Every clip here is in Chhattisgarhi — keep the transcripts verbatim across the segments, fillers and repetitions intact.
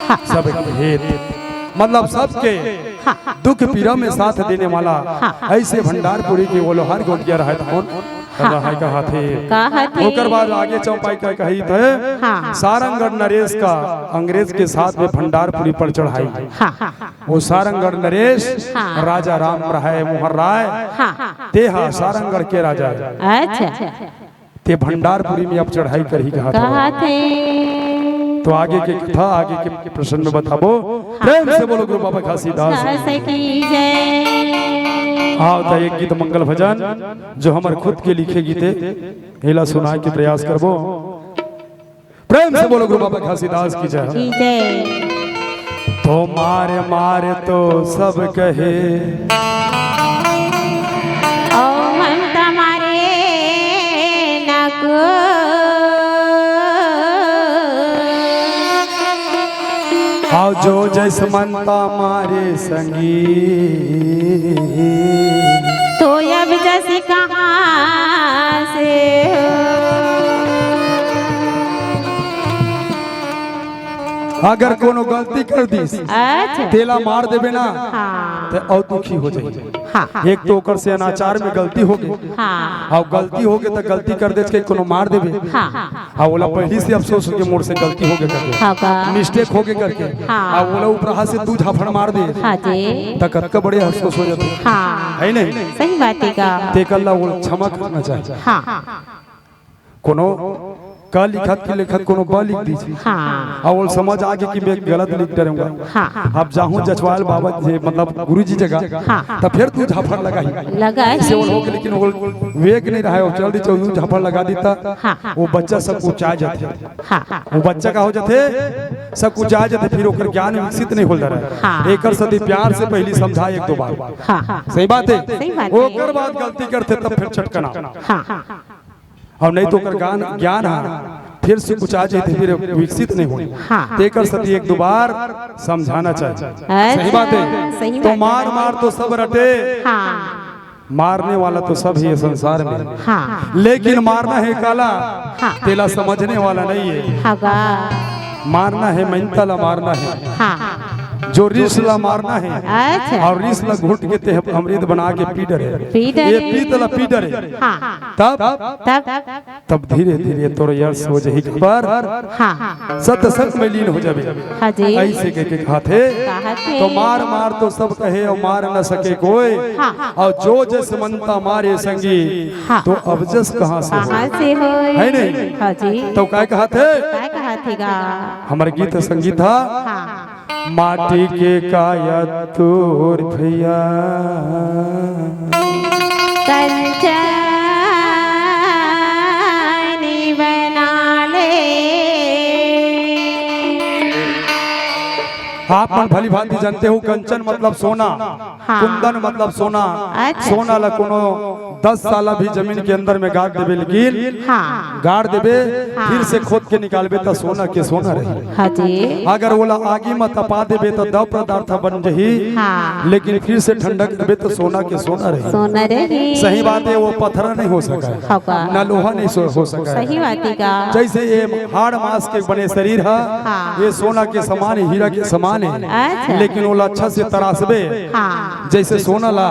हाँ। सबके हित, मतलब सबके हाँ। दुख पीरा में साथ देने वाला हाँ। ऐसे भंडारपुरी के वो लोहार गोंदिया रहत हन। हाँ। रहाय कहाथे। कहाथे। ओकर बाद आगे चौपाई का कही थे हाँ। सारंगढ़ नरेश का अंग्रेज के साथ में भंडारपुरी पर चढ़ाई। हाँ। वो सारंगढ़ नरेश हाँ। राजा राम रहाय मोहन राय हाँ। ते हा सारंगढ़ के राजा। अच्छा। ते भंडारपुरी में अब चढ़ाई करही कहाथे। कहाथे। तो आगे के कथा, आगे के प्रसंग में बताबो। प्रेम से बोलो गुरु बाबा घासीदास। दास की जय। आओ त एक गीत मंगल भजन जो हमर खुद के लिखे गीते, एला सुनाए के प्रयास करबो। प्रेम से बोलो गुरु बाबा घासीदास की जय। की जय। तो मार मार तो सब कहे। ओ मन तमारे नको। आओ जो जैस मन तमारे संगी। तो अब जस कहाँ से हो। अगर कोनो गलती कर दिस, अच्छा। तेला मार देबे ना, हाँ। ते अउ दुखी हो जाई। हाँ। एक तो ओकर से अनाचार में गलती हो गई, हाँ। अउ गलती हो गई त गलती कर देस के कोनो मार देबे, हाँ। अउ ओला पहिली से अफसोस हो के मोर से गलती हो गई करके, हाँ का? मिस्टेक हो गई करके, हाँ। अउ ओला उपराहा से दू झापड़ मार दे, हाँ जी। त कतका बड़े अफसोस हो जाथे, हाँ। है नहीं? सही बात है का? तेकर ला वो क्षमा करना चाहिए। हाँ। कोनो क लिखत के लिखत कोनो ब लिख दीजिए। हाँ। अउ वो समझ आगे कि मैं गलत लिख डरे हूँ। हाँ। अब जाहूँ जचवाल बाबा जी, मतलब गुरु जी जगह, हाँ। त फिर तू झापड़ लगाही। लगाही। इसे वो लोग, लेकिन वो वेग नहीं रहा है, वो चल दी, चल दू झापड़ लगा दी त हाँ। वो बच्चा सब कुछ आ जाते। हाँ। वो बच्चा का हो जाते, सब कुछ आ जाते, फिर ओकर ज्ञान विकसित नहीं होल रहा है। हाँ। एकर सती प्यार से पहली समझा एक दो बार। हाँ। सही बात है? सही बात है। ओकर बाद गलती करते तब फिर चटकना। हाँ। और नहीं तो ओकर ज्ञान, ज्ञान हा, फिर से कुछ आ जाते, फिर विकसित नहीं होई। हाँ। तेकर सती एक दो बार समझाना चाहिए। अच्छा, सही बात है। सही तो बात है। मार मार तो सब रटे। हाँ। मारने वाला तो सब ही है संसार में। हाँ। लेकिन मारना है काला, हाँ। तेला समझने वाला नहीं है। हाँ गा। मारना है मनता ला मारना है। हाँ। जो रिस ला मारना है। अच्छा। और रिस ला घुट के ते अमृत बना के पी डरे। पी डरे। ये पीत ला पी डरे। हाँ। तब तब तब धीरे धीरे तोर यश हो जाही खबर। हाँ। सत्संग में लीन हो जाबे। हाँ जी। ऐसे कह के कहाथे। कहाथे। तो मार मार तो सब कहे और मार न सके कोई। हाँ। और जो जस मनता मारे संगी। हाँ। तो अब जस कहाँ से हो? कहाँ से हो? है नहीं? हाँ जी। तो काय कहाथे? काय कहाथे गा? हमर गीत संगीत हा। हाँ। माटी के काया तोर भैया। कंचनी बना ले। आप मन भली भांति जानते हो, कंचन मतलब सोना, हाँ। कुंदन मतलब सोना। अच्छा। सोना ला कोनो दस साल भी जमीन के अंदर में गाड़ देबे, लेकिन हाँ। गाड़ देबे, हाँ। फिर से खोद के निकालबे त सोना के सोना रही। हाँ जी। अगर ओला आगी में तपा देबे त द्रव पदार्थ बन जही, हाँ। लेकिन फिर से ठंडा करबे त सोना के सोना रही। सोना रही। सही बात है, वो पत्थर नहीं हो सका है, हाँ का? ना लोहा नहीं सो-, हो सका है। सही बात है का? जैसे ये हाड़ मांस के बने शरीर है, हाँ। ये सोना के समान है, हीरा के समान है, अच्छा। लेकिन ओला अच्छा से तराशबे, हाँ। जैसे सोना ला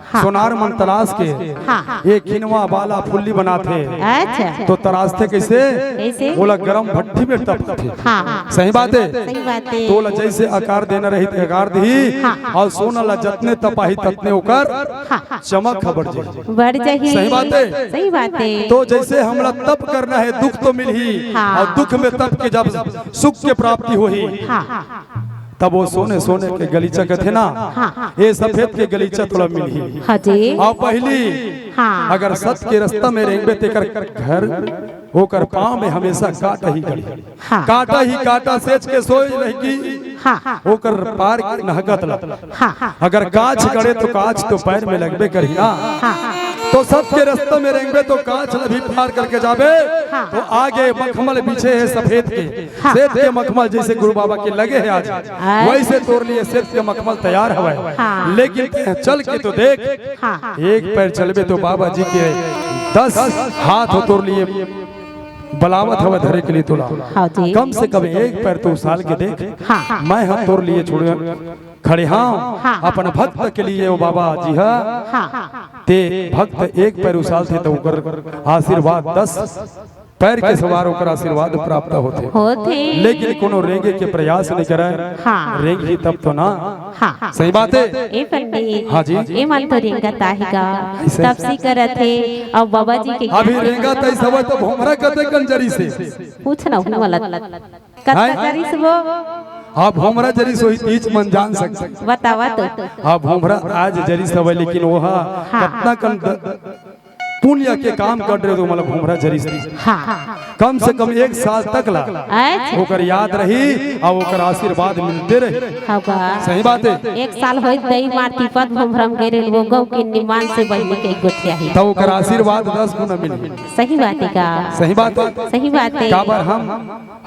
हाँ। सोनार मन तराश के हाँ। एक खिनवा बाला फुल्ली बनाथे। अच्छा। तो तराशथे कैसे? कैसे? ओला गरम भट्ठी में तपथे। हाँ। सही बात है? सही बात है। तो ओला जैसे आकार देना रही तो आकार दी। हाँ। और सोना ला जतने तपाही ततने ओकर हाँ। चमक ह बढ़ जाही। बढ़ जाही। सही बात है? सही बात है। तो जैसे हमला तप करना है, दुख तो मिलही। हाँ। और दुख में तप के जब सुख के प्राप्ति होही, हाँ। तब वो सोने, सोने के गलीचा कथे ना, हाँ। ये सफेद के गलीचा तोला मिलही। हाँ जी। और पहली, हाँ। अगर सत के रास्ता में रेंगबे तेकर घर, ओकर पाँव में हमेशा कांटा ही गड़ी। हाँ। कांटा ही कांटा सेज के सोए लड़की, हाँ। ओकर पार नहकत ला। हाँ। अगर कांच गड़े तो कांच तो पैर में लगबे करही ना। हाँ। तो सत के रास्ता में रेंगबे तो कांच ला भी पार करके जाबे। हाँ। तो आगे मखमल बिछे है सफेद के। हाँ। सेत के मखमल जैसे गुरु बाबा के लगे है आज, हाँ। वैसे तोर लिए सेत के मखमल तैयार हवय। हाँ। लेकिन तें चल के तो देख, हाँ। एक पैर चलबे तो बाबा जी के दस हाथ हो तोर लिए बलावत हवय धरे के लिए तोला। हाँ जी। कम से कम एक पैर तो उसाल के देख। हाँ। मैं ह तोर लिए छोड़ खड़े हंव। हाँ। अपन भक्त के लिए ओ बाबा जी ह। हाँ। ते भक्त एक पैर उसालथे त ओकर आशीर्वाद दस पैर के सवार ओकर आशीर्वाद प्राप्त होथे। होथे। लेकिन कोनो रेंगे के प्रयास नइ करय। हाँ। रेंगही तब तो ना। हाँ। सही बात हे। ए पंडित। हाँ जी। ए मन तो रेंगत आहे गा। ऐसे। तपसी करत हे। अब बाबा जी के अभी रेंगत हे, सब तो भोमरा कते कन जरिस हे। पूछ ना हूँ वाला। कतका हैं? जरिस वो? अब भोमरा जरिस होही तीच मन जान सकथे। बतावा तो। अब भोमरा आज जरिस हवय, लेकिन वो ह हाँ। कतना कन द-, पुण्य के काम कर रहे तो मतलब भोमरा जरिस। हाँ। कम से कम एक साल तक ला अच्छा। ओकर याद रही अउ ओकर आशीर्वाद मिलते रही। हव गा। सही बात हे। एक साल होई दई मार तिपत भोमरा म गे रहे, वो गौ के निमान से बहिनी के गोठियाही। त ओकर आशीर्वाद दस गुना मिली। सही बात हे का? सही बात हे। सही बात हे। काबर हम,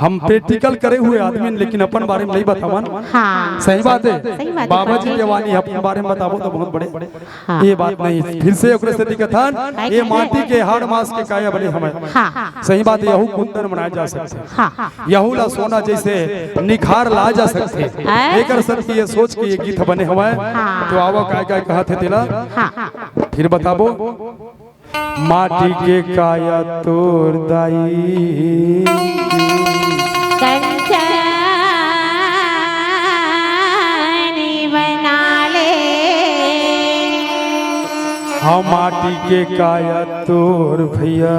हम practical करे हुए आदमी, लेकिन अपन बारे में नहीं बतावन। हाँ। सही बात हे। सही बात हे, बाबा जी बाबा। के वाणी अपन बारे में बताबो तो बहुत बड़े हाँ। ये बात नहीं। फिर से ओकरे से दिक्कत हन, ये माटी के हाड़ मांस के काया बने हवय। हाँ। सही बात हे, यहू कुंदन बनाए जा सकथे। हाँ। यहू ला सोना जैसे निखार लाए जा सकथे। अच्छा। एकर सत्य ये सोच के ये गीत बने हवय। हाँ। तो आवा काय काय कहत हे तेला। हाँ। फिर बताबो। माटी के काया तोर दाई। कंचन बना ले। हाँ, माटी के काया तोर भैया।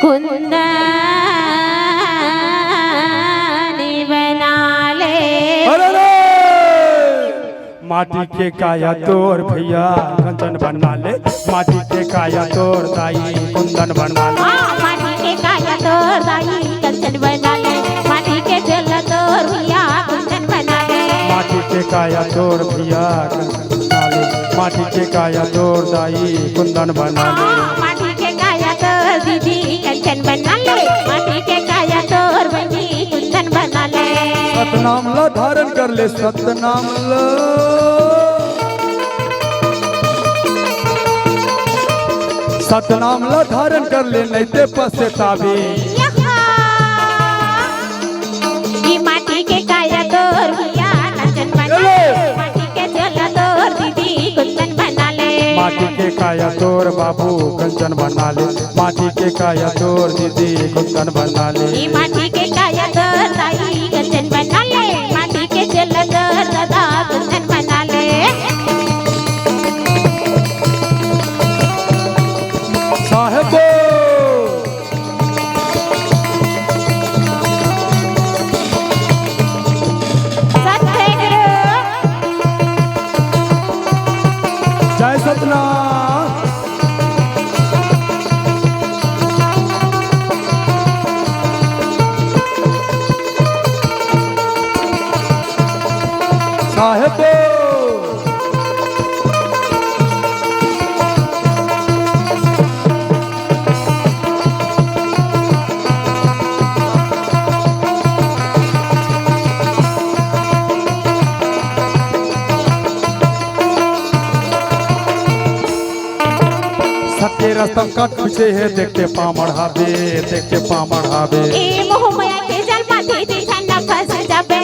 कुंदन बना ले। अरे रे! माटी के काया तोर भैया कंचन बना ले, माटी के काया तोर दाई कुंदन बना ले। हाँ, माटी के काया तोर दाई कंचन बना ले, माटी के चोला तोर भैया कुंदन बना ले। माटी के काया तोर भैया कंचन बना ले, माटी के काया तोर दाई कुंदन बना ले। हाँ, माटी के काया तोर दीदी कंचन बना ले, माटी के काया तोर बहिनी कुंदन बना ले। सतनाम ला धारण कर ले, सतनाम ला। सतनाम ला धारण कर ले, नहीं ते पछताबे। यहा। ई माटी के काया तोर भैया कंचन बना ले, माटी के चोला तोर दीदी कुंदन बना ले। माटी के काया तोर बाबू कंचन बना ले, माटी के काया तोर दीदी कुंदन बना ले। ई माटी के काया तोर दाई कंचन बना ले, माटी के चोला तोर दादा कुंदन बना ले। साहेबो। सत्य गुरु। जय सतनाम। साहेबो। सत्य रस्तम काट पीछे हे, देख के पाँव मढ़ाबे, देख के पाँव मढ़ाबे। ए मोह माया के जाल म दीदी झन फंस जाबे,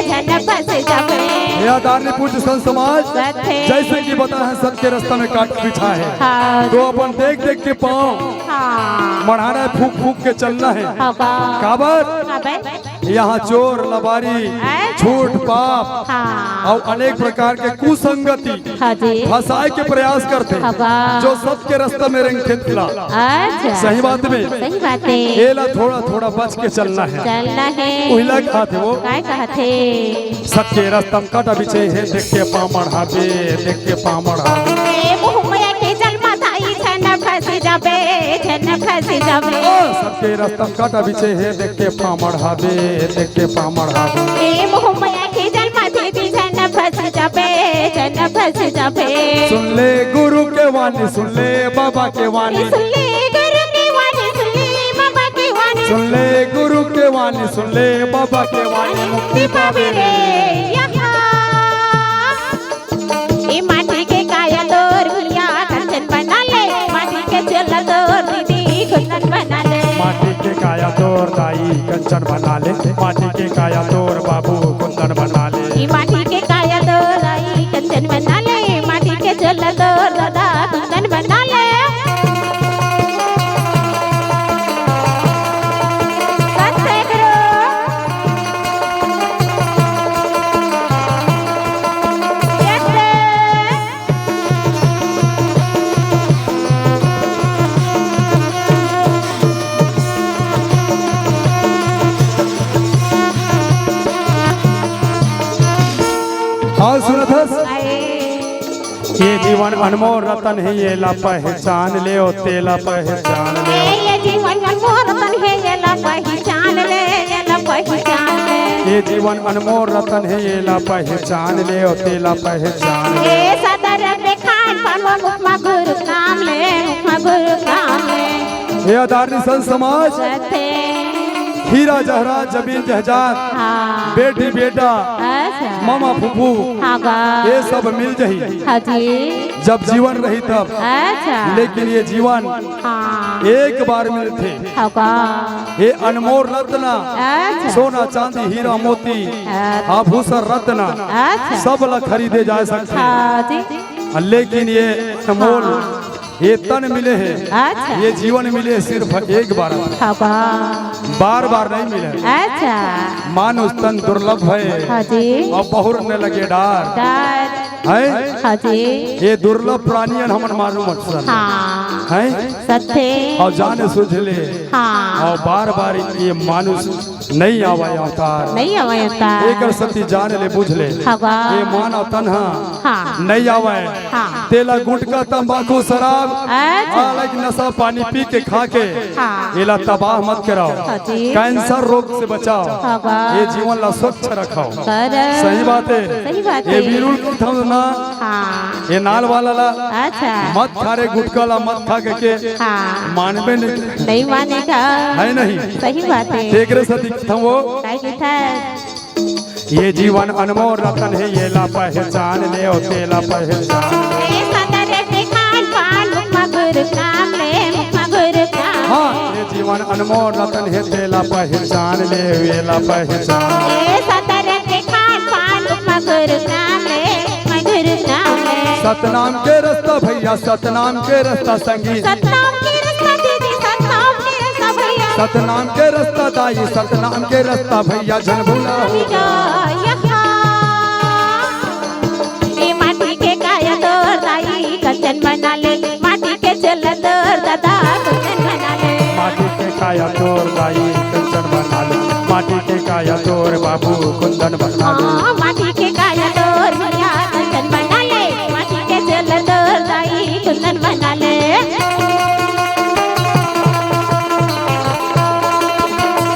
झन फंस जाबे। हे आदरणीय पूज्य संत समाज, सत्य। जैसे कि बताए हे सत्य रस्ता में कांटा बिछा हे, हाँ। तो अपन देख देख के पाँव हाँ। मढ़ाना हे, फूंक फूंक के चलना हे। हाँ बा। काबर? काबर? यहाँ चोर, लबारी, अच्छा। झूठ, पाप हाँ। अउ अनेक प्रकार के कुसंगति हाँ जी। फंसाए के प्रयास करथे, हाँ बा। जो सत्य रस्ता में रेंगथे तेला। अच्छा। सही बात में। सही बात हे। एला थोड़ा थोड़ा बच के चलना हे। चलना हे। उहिला खात हे वो। काय कहत हे? सत्य रस्ता म कांटा बिछे हे, देख के पाँव मढ़ाबे, देख के पाँव मढ़ाबे। ए मुँह माया के जाल म दाई झन फंस जाबे, झन फंस जाबे। ओ, सत्य रस्ता म कांटा बिछे हे, देख के पाँव मढ़ाबे, देख के पाँव मढ़ाबे। ए मुँह माया के जाल म दीदी झन फंस जाबे, झन फंस जाबे। सुन ले गुरु के वाणी, सुन ले बाबा के वाणी। सुन ले गुरु के वाणी, सुन ले बाबा के वाणी। सुन ले गुरु के वाणी, सुन ले बाबा के वाणी, मुक्ति पाबे रे। यहाँ। ए माटी के काया तोर भैया कंचन बना ले, माटी के चोला तोर दीदी कुंदन तोर दाई कंचन बना ले, माटी के काया तोर बाबू कुंदन बना ले। ई माटी के काया तोर दाई कंचन बना ले, माटी के चोला तोर दादा कुंदन बना ले। सत्य गुरु। हाँ, सुनत हस? ये जीवन अनमोल रतन हे, येला पहचान ले, ओ तेला पहचान ले। ए, ये जीवन अनमोल रतन हे, येला पहचान ले, येला पहचान ले। ये जीवन अनमोल रतन हे, येला पहचान ले, ओ तेला पहचान ले। ए, सदर पे खान पान वो मुख मा गुरु काम ले, मुख मा गुरु काम ले। हे आदरणीय संत समाज, सत्य। हीरा जहरा जमीन जहजात, हाँ। बेटी बेटा, अच्छा। मामा फूफू, हाँ गा। ये सब मिल जही। हाँ जी। जब जीवन रही तब। अच्छा। लेकिन ये जीवन हाँ। एक बार मिलथे। हाँ गा। ये अनमोल रत्न, अच्छा। सोना चांदी हीरा मोती, अच्छा। आभूषण रत्न, अच्छा। सब ला खरीदे जा सकथे। हाँ जी। लेकिन ये अनमोल हाँ। ये तन मिले हे, अच्छा। ये जीवन मिले हे सिर्फ एक बार। हाँ बा। बार बार नहीं मिले। अच्छा। मानुष तन दुर्लभ हे। हाँ जी। अउ बहुर न लगे डार। डार। हे? हाँ जी। ये दुर्लभ प्राणी हन हमन मानव मत सन। हाँ। हे? सत्य। अउ जाने सूझ ले। हाँ। अउ बार बार ये मानुष नइ आवय अवतार। नइ आवय अवतार। एकर सेती जान ले, बुझ ले। हवा। ये मानव तन ह हाँ। नइ आवय। हाँ। तेला गुटखा, तंबाकू, शराब, अच्छा। अलग नशा पानी पी के, खा के, हाँ। एला तबाह मत कराओ। हाँ जी। कैंसर रोग से बचाओ। हवा। ये जीवन ला स्वच्छ रखाओ। कर। सही बात हे। सही बात ये हे। बिल्कुल कथन ना। हाँ। ये नाल वाला ला अच्छा। मत खा रे गुटखा ला, मत खा के, के हाँ। मानबे नहीं। नहीं मानेगा। हे नहीं? सही बात हे। तेकरे सेती कथन वो। काय कथस? ये जीवन अनमोल रतन हे, येला पहचान ले, ओ तेला पहचान ले। ए सदर के खान पान, मुख मा गुरु काम ले, मुख मा गुरु काम हाँ, ले। ये जीवन अनमोल रतन हे, तेला पहचान ले, येला पहचान ले। ए सदर के खान पान, मुख मा गुरु काम ले, मुख मा गुरु काम ले। सतनाम के रस्ता भैया, सतनाम के रस्ता संगी। सतनाम के रस्ता दीदी, सतनाम के रस्ता भैया। सतनाम के रस्ता दाई, सतनाम के रस्ता भैया, झन भुला हो। भैया, यहाँ। ए माटी के काया तोर दाई, कंचन बना ले। माटी के चोला तोर दादा, कुंदन बना ले। माटी के काया तोर दाई, कंचन बना ले। माटी के काया तोर बाबू, कुंदन बना ले। हाँ, माटी के काया तोर भैया, कंचन बना ले। माटी के चोला तोर दाई, कुंदन बना ले।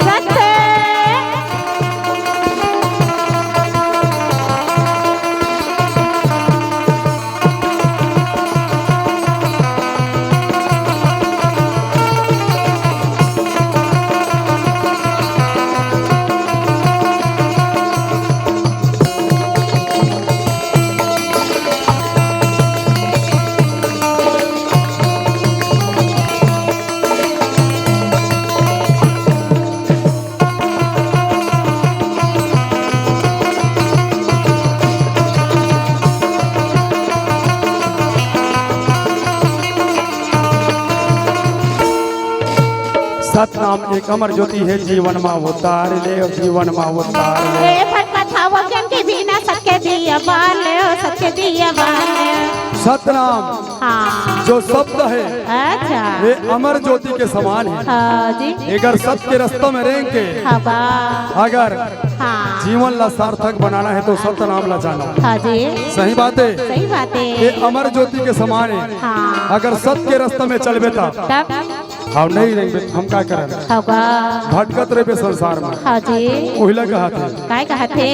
सत्य। सतनाम एक अमर ज्योति हे, जीवन मा उतार ले, जीवन मा उतार ले। ए फटफट हवा ज्ञान के बिना सत्य दिया बार ले, सत्य दिया बार ले। सतनाम हाँ। जो शब्द हे, अच्छा। ये अमर ज्योति के समान हे। हाँ जी। अगर सत्य के रास्ता में रेंग के, हाँ बा। अगर हाँ। जीवन ला सार्थक बनाना हे तो सतनाम ला जानो। हाँ जी। सही बात हे। सही बात हे। ये अमर ज्योति के समान हे। हाँ। अगर सत्य के रास्ता में चलबे तब। तब? अउ नइ रेंगबे, हम का करन? हव का? भटकत रहिबे संसार म। हाँ जी। ओहिला कहत हे। काय कहत हे?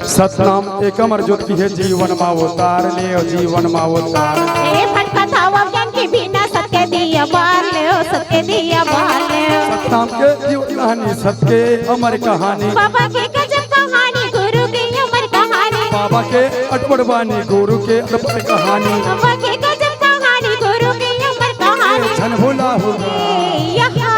सतनाम एक अमर ज्योति हे, जीवन मा उतार ले, जीवन मा उतार ले। ए भटकत हवा ज्ञान के बिना सत्य दिया बार ले, सत्य दिया बार ले। सतनाम के जीवन कहानी, सत्य अमर कहानी। बाबा के गजब कहानी, गुरु के अमर कहानी। बाबा के अटपट बानी, गुरु के अटपट कहानी। बाबा के गजब कहानी, गुरु के अमर कहानी। झन भुला हो। ए, यहाँ।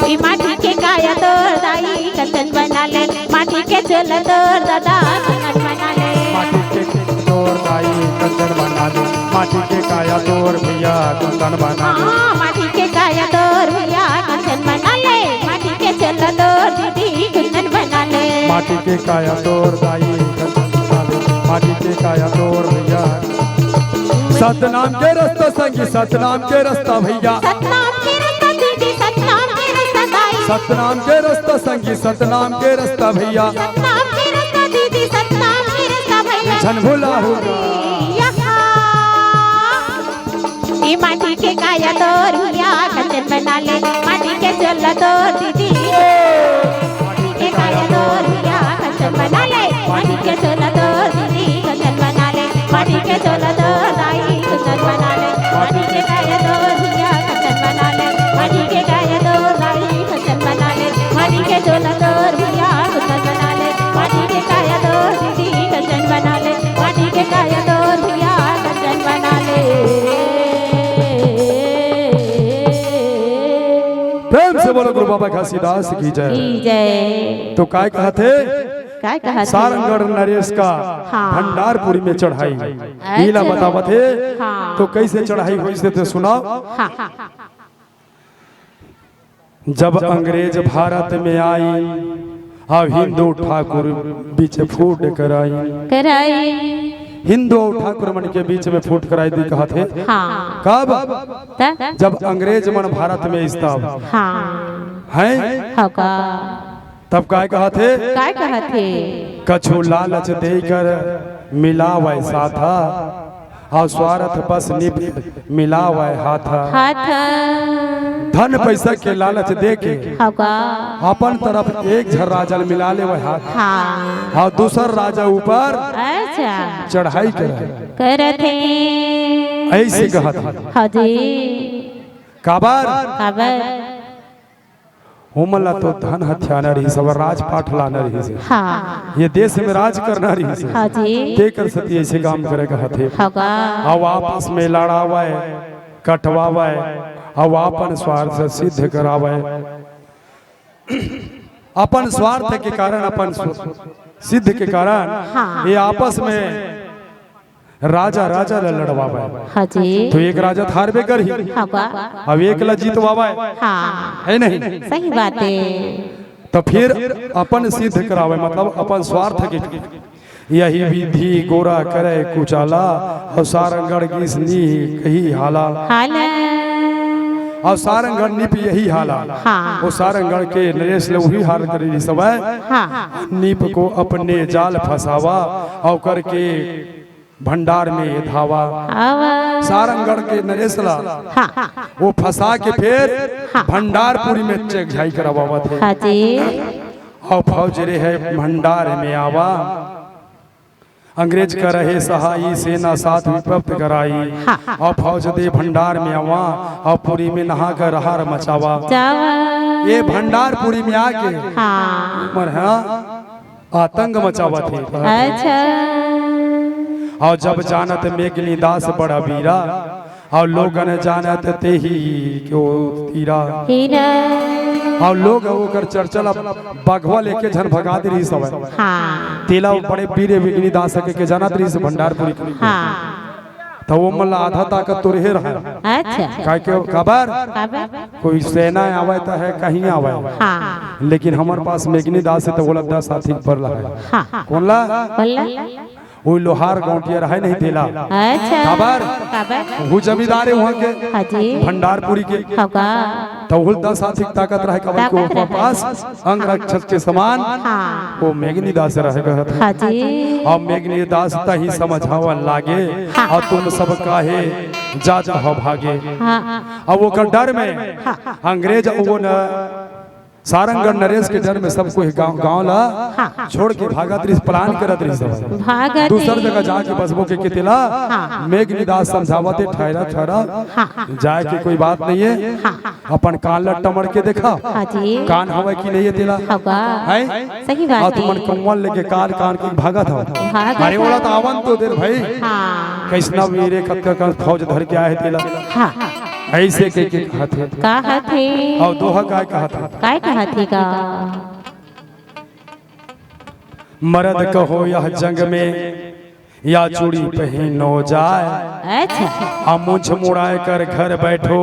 ए माटी के काया तोर दाई कंचन बना ले, माटी के चोला तोर दादा कंगन बना ले। माटी के तोर दाई कंचन बना ले, माटी के काया तोर भैया कंगन बना ले। हाँ, माटी के काया तोर भैया कंचन बना ले, माटी के चोला तोर दीदी कंगन बना ले। माटी के काया तोर दाई कंचन बना ले, माटी के काया तोर भैया। सतनाम के रास्ता संगी, सतनाम के रास्ता भैया। सतनाम के रास्ता दीदी, सतनाम के रास्ता दाई। सतनाम के रास्ता संगी, सतनाम के रास्ता भैया। सतनाम के रास्ता दीदी, सतनाम के रास्ता भैया। झन भुलाहू। यहाँ। ए माटी के काया तोर भैया कंचन बना ले, माटी के चोला तोर दीदी। माटी के काया तोर भैया कंचन बना ले, माटी के चोला तोर दीदी कंचन बना ले, माटी के चोला तोर दाई कंचन बना ले, माटी के काया तोर भैया कंचन बना ले, माटी के काया तोर दाई कंचन बना ले, माटी के चोला तोर भैया कंचन बना ले, माटी के काया तोर दीदी कंचन बना ले, माटी के काया तोर भैया कंचन बना ले। प्रेम से बोलो गुरु बाबा घासीदास की जय। की जय। तो काय कहत हे? काय कहत हे? सारंगढ़ नरेश का हाँ। भंडारपुरी में चढ़ाई। अच्छा। इला बतावत हे। हाँ। तो कैसे चढ़ाई होइस ते सुनाव। हाँ। जब अंग्रेज भारत में आई, अब हिंदू ठाकुर बीच फूट कराई। कराई। हिंदू अउ ठाकुर मन के बीच में फूट कराई दी कहत हे। हाँ। कब? त? जब अंग्रेज मन भारत में आइस तब। हाँ। हैं? हो का? तब काय कहत हे? काय कहत हे? कछु लालच देकर मिलावै साथा, अउ स्वार्थ बस निप मिलावै हाथा। हाथा। धन पैसा के लालच दे के हो का? अपन तरफ एक झन राजा ल मिला लेवै हाथ। हाँ। अउ दूसर राजा ऊपर अच्छा। चढ़ाई करे। करत हे। ऐसे कहत हे। हाँ जी। काबर? काबर? ओमन ला तो धन हथियाना रहिस, अब राजपाट लाना रहिस। हाँ। ये देश में राज करना रहिस। हाँ जी। तेकर सेती ऐसे काम करे कहत हे। हो का? अउ आपस में लड़ावै, कटवावै, अउ अपन स्वार्थ सिद्ध करावै। अपन स्वार्थ के कारण, अपन स्व-, सिद्ध के कारण हाँ। ये आपस में राजा, राजा ला लड़वावै। हाँ जी। तो एक राजा त हारबे करही। हाँ बा। अब एक ला जीतवावै। हाँ। हे नहीं? सही बात हे। तो फिर अपन सिद्ध करावै, मतलब अपन स्वार्थ के। यही विधि गोरा करै कुचाला, अउ सारंगढ़ गिस नीप यही हाला। हाला। अउ सारंगढ़ नीप यही हाला। हाँ। वो सारंगढ़ के नरेश ले उही हाल करे रहिस हवै। हाँ। नीप को अपने जाल फँसावा, अउ करके भंडार में ये धावा। आवा। सारंगढ़ के नरेश ला हाँ। वो फँसा के फिर हाँ। भंडारपुरी में चढ़ाई करवावत हे। हाँ जी। अउ फौज रे हे भंडार में आवा, अंग्रेज का रहे सहाई, सेना साथ विपत कराई। हाँ। अउ फौज दे भंडार में आवा, अउ पुरी में नहा कर रहर मचावा। जावा। ये भंडारपुरी में आके हाँ। मर हाँ आतंक मचावत हे। अच्छा। अउ जब जानत मेघनी दास बड़ा वीरा, अउ लोगन जानत तेही को तीरा। हीरा। अउ लोग ओकर चर्चा ला बघवा लेके झन भगा दे रहिस हवै। हाँ। तेला बड़े वीर मेघनी दास के, के जानत रहिस भंडारपुरी के। हाँ। त ओमन ला आधा ताकत तो रहे रहय। अच्छा। काहे के काबर? काबर? कोई सेना आवय त हे, कहीं आवय। हाँ। लेकिन हमर पास मेघनी दास हे त ओला दस हाथी ऊपर ला हे। हाँ। कोन ला? कोन ला? वो लोहार गौंटिया रहय नहीं तेला। अच्छा। काबर? काबर? वो जमींदार हे वहाँ के। हाँ जी। भंडारपुरी के। हाँ का? त वो दस हाथी ताकत रहय, काबर के ताकत ओकर रहय। पास अंग राक्षस के समान हाँ। वो मेघनी दास रहे कहत हे। हाँ जी। अब मेघनी दास तही समझावन लागे, हाँ। अउ तुम सब काहे जात हो भागे। हाँ। अब ओकर डर में हाँ। अंग्रेज वो न सारंगढ़ नरेश के डर में सब कोई गांव, गांव ला हाँ। छोड़ के भागत रहिस, पलायन करत रहिस। भागत दूसर रहिस। जगह जाके बसबो के, के तेला हाँ। मेघनी दास समझावत हे, ठहरा, ठहरा, हाँ। जाए के कोई बात नहीं हे। हाँ। अपन कान ला टमड़ के देखा। हाँ जी। कान हवय कि नहीं हे तेला? हवा। हैं? सही बात अउ तुमन हे। कौन लेके कान, कान के भागत हव। भागत अरे हव। ओला त आवन तो दे भाई। हाँ। कइसना वीर हे, कतका कन फौज धर के आए हे तेला। हाँ। ऐसे कह के कहत हे। कहत हे। अउ दोहा काय कहत हे? काय कहत हे गा? मरद कहो यह जंग में या चूड़ी पहनो जाए। अच्छा। आ मूछ मुड़ाए कर घर बैठो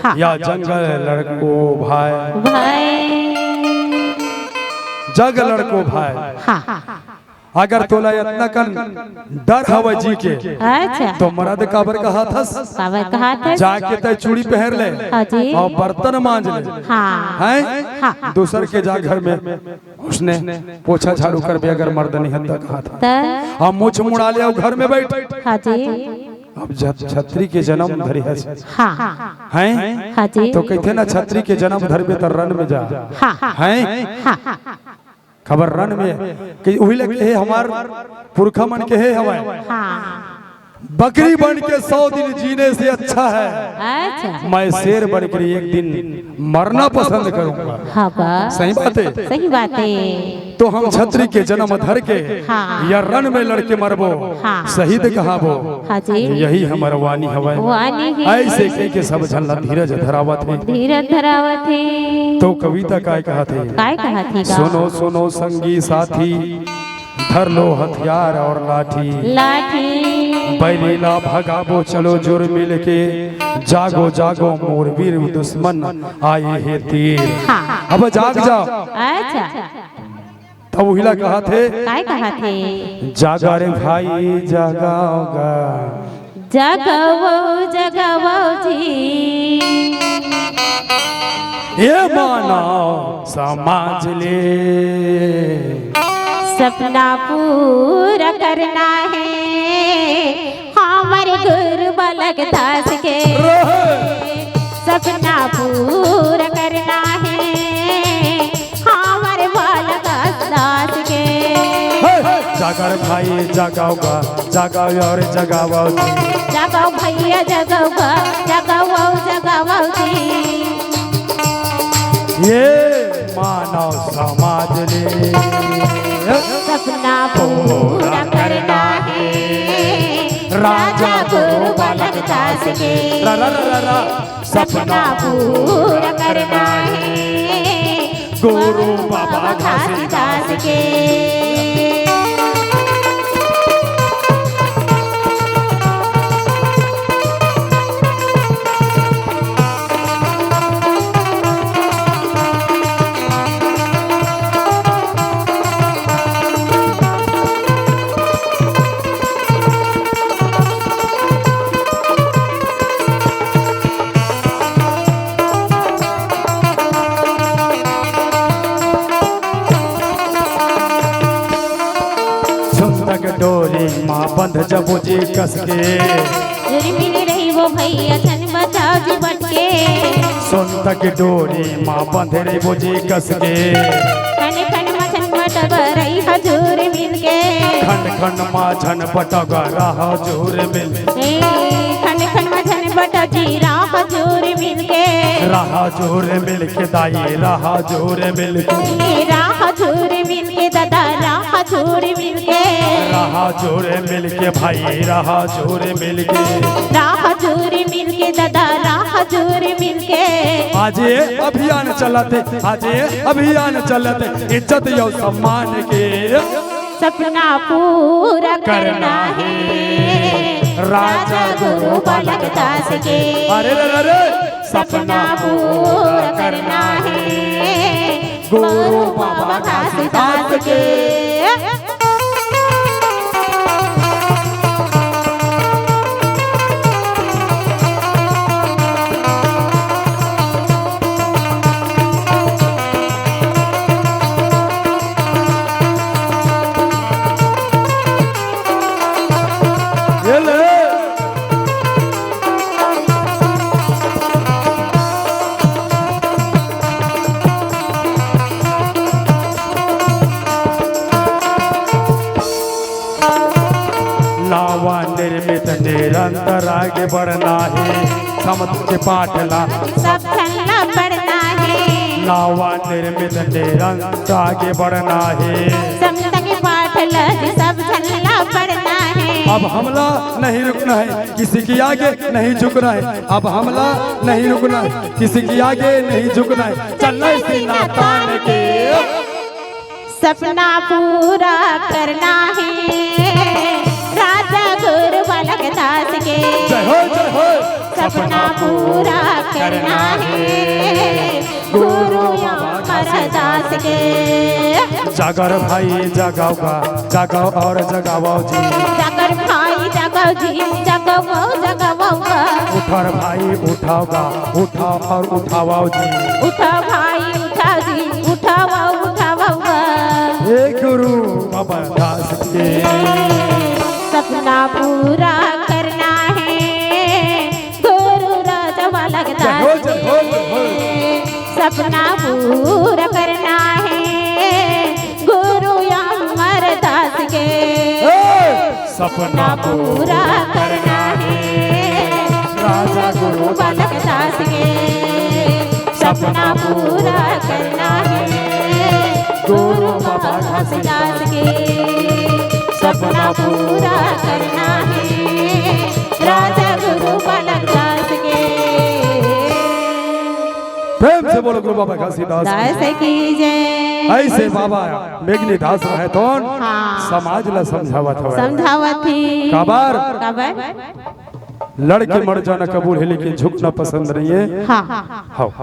हाँ। या जंगल लड़को भाई। भाई। जंग लड़को भाई। हाँ। अगर तोला इतना कन डर हवय जी के, अच्छा। तो मरद काबर कहत हस? काबर कहत हस? जाके तैं चूड़ी पहन ले हाँ जी। अउ बर्तन मांज ले। हाँ। हैं? हाँ। दूसर के जा घर में उसने पोछा झाड़ू करबे अगर मर्द नहीं हत त कहत हे। त? अउ मूछ मुड़ा ले अउ घर में बैठ। हाँ जी। अब छ-, छतरी के जनम धरे हस। हाँ। हैं? हाँ जी। तो कहिथे ना छतरी के जनम धरबे त रन में जा। हाँ। हैं? हाँ। काबर रन में कि उही ले कहे हमार पुरखा मन कहे हवय। हाँ। बकरी बन के सौ दिन जीने से अच्छा है अच्छा। मैं शेर बन के एक दिन मरना पसंद करूंगा। हाँ बा। सही बात हे। सही बात हे। तो हम छतरी के जनम धर के हाँ। या रन में लड़ के मरबो, हाँ। शहीद कहाबो। हाँ जी। यही हमर वाणी हवय। वाणी हे। ऐसे कह के सब झन ला धीरज धरावत हे। धीरज धरावत हे। तो कविता काय कहत हे? काय कहत हे गा? सुनो सुनो संगी साथी, धर लो हथियार और लाठी। लाठी। बैरी ला भगाबो चलो जुर मिल के, जागो जागो मोर वीर दुश्मन आए हे तीर। हाँ। अब जाग जाओ। अच्छा। तब उही ला कहत हे। काय कहत हे? जागा रे भाई जागाओ गा। जगावो जगावो जी। ए मानव समाज ले। सपना पूरा करना हे हमर गुरु बालक दास के। रहे। सपना पूरा करना हे हमर बालक दास के। हे, जागर भाई जगाओ गा, जगाओ और जगाओ जी। जगाओ भैया जगाओ गा, जगाओ जगाओ जी। ए मानव समाज ले। सपना पूरा करना हे राजा गुरु बालक दास के। रा, रा, रा, रा, रा। सपना पूरा करना हे गुरु बाबा घासीदास के। सुंदक डोरी माँ बंध जबो जी कस के। जुर्मिन रही वो भैया झन बचाओ जी बटके। सुंदक डोरी माँ बंध रही वो जी कस के। खन खन मा झन बटक रही हजूर मिल के। खन खन मा झन बटक रहा हजूर मिल। ए, खन खन मा झन बटक जी रहा हजूर मिल के। रहा हजूर मिल के दाई रहा हजूर मिल के। ए, रहा हजूर मिल के दादा रहा हजूर मिल के। रहा हजूर मिल के भाई रहा हजूर मिल के। रहा हजूर मिल के दादा रहा हजूर मिल के। आज ये अभियान चलत हे, आज ये अभियान चलत हे, इज्जत अउ सम्मान के। सपना पूरा करना हे राजा गुरु बालक दास के। अरे रे रे रे। सपना पूरा करना हे गुरु बाबा घासीदास के। ये ले। नवा निर्मित निरंतर आगे बढ़ना हे, समत के पाठ ला सब झन ला पढ़ना हे। नवा निर्मित निरंतर आगे बढ़ना हे, समत के पाठ ला सब झन ला पढ़ना हे। अब हमला नहीं रुकना है, किसी के आगे नहीं झुकना है। अब हमला नहीं रुकना है, किसी के आगे नहीं झुकना है। चलना है सीना तान के। सपना पूरा करना है राजा गुरु बालक दास के। जय हो, जय हो। सपना पूरा करना है गुरु अमरदास के। जागर भाई जगाओगा, जगाओ और जगाओ जी। जागर भाई जगाओ जी, जगाओ, जगाओ। उठर भाई उठाओगा, उठाओ और उठाओ जी। उठाओ भाई उठाओ जी, उठाओ, उठाओ। हे गुरु अमरदास के। सपना पूरा करना है गुरु राजा बालक जय हो, दास जय हो, जय हो। सपना पूरा करना है गुरु अमरदास के। हे! सपना सपना पूरा करना है राजा गुरु बालक दास के। सपना पूरा करना है गुरु बाबा घासीदास के। सपना पूरा करना है राजा गुरु बालक दास के। प्रेम से बोलो गुरु बाबा घासीदास की। दास की जय। ऐसे बाबा मेघनी दास रहे तोन हाँ। समाज ला समझावत हवे। समझावत ही। काबर? काबर? लड़के मर जाना कबूल है लेकिन झुकना पसंद नहीं है। हाँ। हाँ।